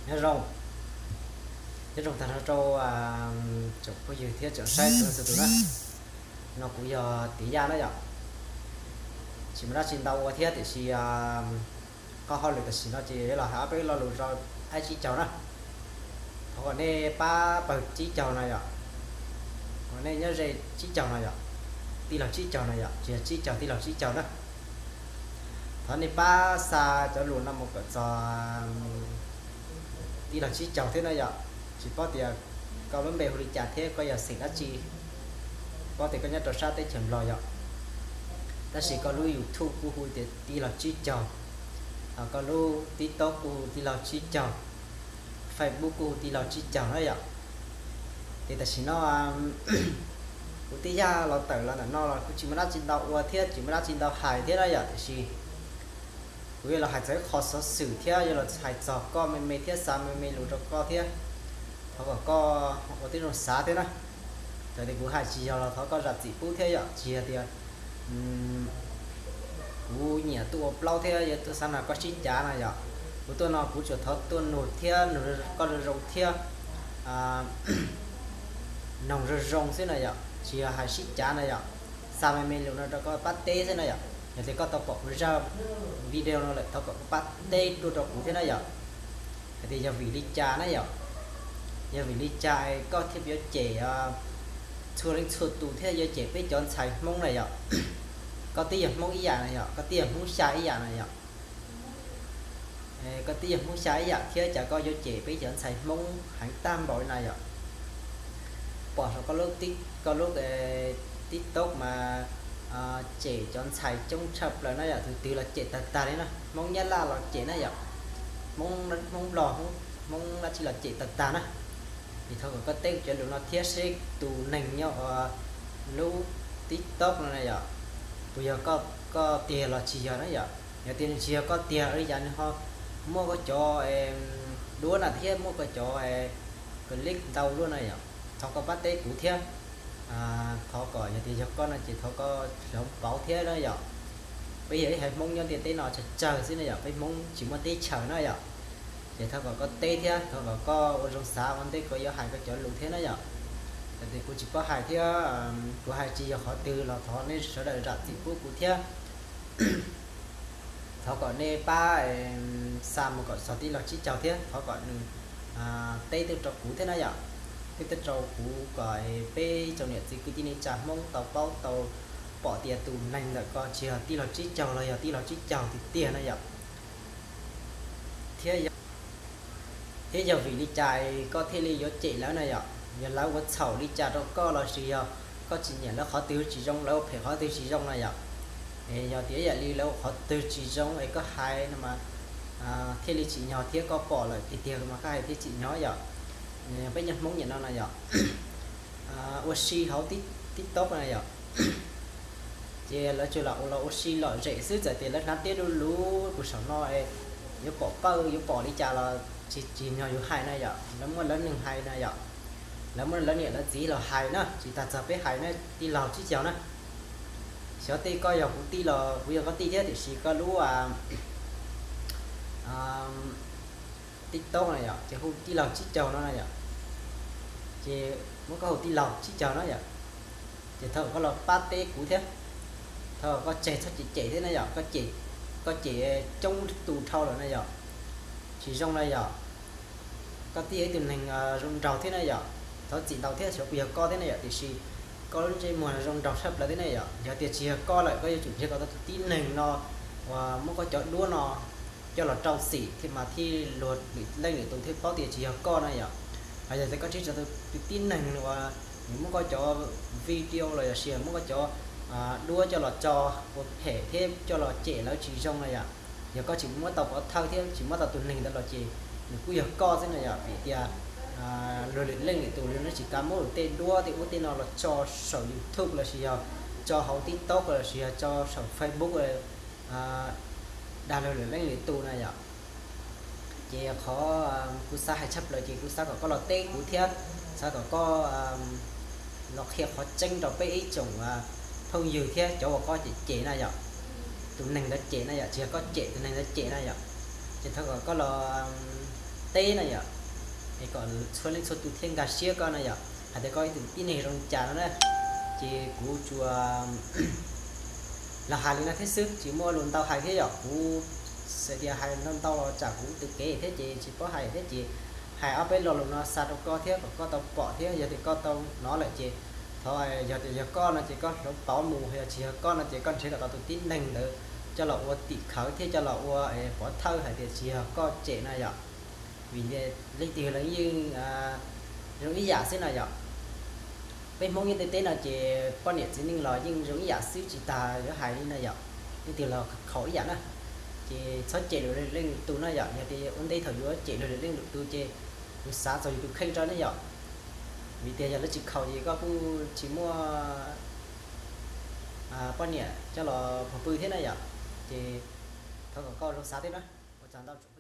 Nyob zoo, nyob zoo tag nrho rau tsoom phooj ywg thiab tsoom saib txhua leej txhua tus na. No kuv yog Tiav Yaj na yom. Tsis muaj dab tsi ntau ua thiab tiam sis qhov hauj lwm tam sim no ces los hais ob peb lo lus rau aib tsib caug na. Thov kom nej pab pawg tsib caug no yom, kom nej nyob ze tsib caug no yom, tij laug tsib caug no yom, tsis yog tsib caug tij laug tsib caug na. Thov nej pab xa cov lus no mus kom txog tij laug tsib caug thiab na yom. Tsis paub tias koj lub npe hu li cas thiab koj yog xeem dab tsi, paub tias koj nyob rau sab teb chaws Nplog yom. Tab sis koj lub YouTube kuj hu tias tij laug tsib caug, koj lub TikTok kuj hu tij laug tsib caug, Facebook kuj hu tij laug tsib caug na yom. Ces tam sim no kuv Tiav Yaj los tawm los ntawm no los kuj tsis muaj dab tsi ntau ua thiab tsis muaj dab tsi ntau hais thiab na yom, tiam sis kuv yuav los hais txog ib qho xov xwm thiab yuav los hais txog koj me me thiab xa me me lus rau koj thiab. Thov kom koj ua tib zoo xav thiab na. Txawm tias kuv hais tsis yog los thov koj zam txim pub thiab yom, tsis yog tias kuv nyiam tuaj ua plaub thiab yuav tuaj xav nrog koj sib cav na yom. Kuv tuaj no kuv tsuas thov tuaj nug thiab nug koj zoo zoo thiab noog zoo zoo xwb na yom, tsis yog hais sib cav na yom. Xa me me lus no rau koj pab teb xwb na yom. Yog tias koj tau pom kuv zaj video no lawm thov kom koj pab teb tuaj rau kuv thiab na yom. Hais tias yog vim li cas na yom, yog vim li cas koj thiaj yuav cem txhua leej txhua tus thiab yuav cem peb cov ntxhais Hmoob na yom. Koj twb yog Hmoob ib yam na yom, koj twb yog Hmoob Xya ib yam na yom. Koj twb yog Hmoob Xya ib yam thiab cas koj yuav cem peb cov ntxhais Hmoob heev tag npaum li na yom. Pom saum koj lub TikTok mas cem cov ntxhais coob tshaj plaws na yom, tus twg los cem tag tag li na, Hmoob Nyab Laj los cem na yom, Hmoob Nplog, Hmoob dab tsi los cem tag tag na. Ces thov kom koj teb cov lus no thiab seb tus neeg nyob lub TikTok no na yom, puas yog koj tiag los tsis yog na yom. Yog tias nws tsis yog koj tiag li cas nws ho muaj koj cov duab na thiab muaj koj cov clip ntau luaj na yom. Thov koj pab teb kuv thiab. Thov kom yog tias yog koj no ces thov koj hloov pauv thiab na yom. Peb yog ib haiv Hmoob nyob ntiaj teb no tsawg tsawg xwb na yom, peb Hmoob tsis muaj teb chaws na yom. Ces thov kom koj teb thiab thov kom koj ua zoo xav ua ntej koj yuav hais koj cov lus thiab na yom. Yog tias kuv tsis paub hais thiab kuv hais tsis yog qhov twg los thov nej sawv daws zam txim pub kuv thiab. Thov kom nej pab xa mus kom txog tij laug tsib caug thiab thov kom nws teb tuaj rau kuv thiab na yom. Teb tuaj rau kuv kom peb tsoom niam txiv kwv tij neej tsa Hmoob tau paub tau pom tias tus neeg ntawm ko tsis yog tij laug tsib caug los yog tij laug tsib caug tiag tiag na yom. Thiab thiab yog vim li cas koj thiaj li yuav cem lawv na yom? Yog lawv ua txhaum li cas rau koj los sis yog koj tsis nyiam lawv qhov twg tsis zoo, lawv ua phem qhov twg tsis zoo na yom? Yog tias ib yam li lawv ua qhov twg tsis zoo es koj hais no mas thiaj li tsim nyog thiab, koj pom lawm tiag tiag mas koj hais thiaj tsim nyog yom. Peb cov Hmoob niaj no na yom, ua si hauv TikTok na yom. Ces lawv tsuas lam ua los ua si lom zem xwb, txawm tias lawv hnav tiab du lug puag saum no es yuav pom pawj yuav pom li cas los tsis tsim nyog yus hais na yom, lawv muaj lawv neeg hais na yom. Lawv muaj lawv niam lawv txiv los hais na, tsis tas txog peb hais na, tij laug tsib caug na. Xyov tej koj yog kuv tij los kuv yog koj tij thiab, tiam sis koj lub TikTok na yom, ces hu tij laug tsib caug no na yom. Ces muab koj hu tij laug tsib caug na yom. Ces thov koj los pab teb kuv thiab, thov koj tseg txhob cem cem thiab na yom, koj cem coob tus dhau lawm na yom, tsis zoo na yom. Koj twb yog ib tug neeg zoo nraug thiab na yom, thov txim ntau thiab, xyov puas yog koj thiab na yom, tiam sis koj lub ntsej muag zoo nraug tshaj plaws thiab na yom. Yog tias tsis yog koj lawm koj yuav tsum nrhiav kom tau tus tib neeg no uas muab koj cov duab no coj los rau txim thiab mas thiaj luag lwm leej lwm tus thiaj paub tias tsis yog koj na yom. Hos yog tias koj nrhiav tau tus tib neeg uas nws muab koj cov video los yog sis muab koj cov duab coj los tso ua phem thiab coj los cem lawv tsis zoo na yom. Yog koj tsis muab tau pov thawj thiab tsis muab tau tus neeg ntawd los ces nws kuj yog koj xwb na yom, vim tias luag lwm leej lwm tus lawv tsis kam muab tej duab tej ub tej no los tso saum YouTube los sis yog tso hauv TikTok los sis yog tso saum Facebook dag luag lwm leej lwm tus na yom. Ces qhov kuv xav hais tshaj plaws ces kuv xav kom koj los teb kuv thiab xav kom koj los qhia qhov tseeb rau peb ib tsoom phooj ywg thiab cov uas koj cem cem na yom. Tus neeg ntawd cem na yom, tsis yog koj cem, tus neeg ntawd cem na yom. Ces thov kom koj los teb no yom, es kom txhua leej txhua tus thiaj nkag siab koj no yom, hais tias koj ib tug tib neeg zoo li cas no na. Ces kuv tsuas los hais li no thiab xwb, tsis muaj lus ntau hais thiab yom. Kuv xav tias hais ntau ntau los tsam kuv tus kev thiab ces tsis paub hais thiab ces hais ob peb lo lus no xa rau koj thiab kom koj tau pom thiab yog tias koj tau hnov lawm ces thov, yog tias yog koj no ces koj hloov pauv mus, yog tsis yog koj no ces koj nrhiav kom tau tus tib neeg ntawd coj los ua tim khawv thiab coj los ua pov thawj hais tias tsis yog koj cem no yom. Vim leej twg los yeej zoo ib yam xwb no yom. Peb Hmoob nyob ntiaj teb no ces poj niam txiv neej los yeej zoo ib yam xwb tsis tas yuav hais li no yom. Leej twg los khaus ib yam na. Ces txhob cem luag lwm leej lwm tus no yom, yog tias ua ntej thaum yuav cem luag lwm leej lwm tus ces yus xav txog yus tus kheej tso ne yom. Vim tias yog lawv tsis khaus ces koj kuj tsis muaj poj niam coj los pov pw thiab na yom. Ces thov kom koj zoo xav thiab na. Ua tsaug ntau.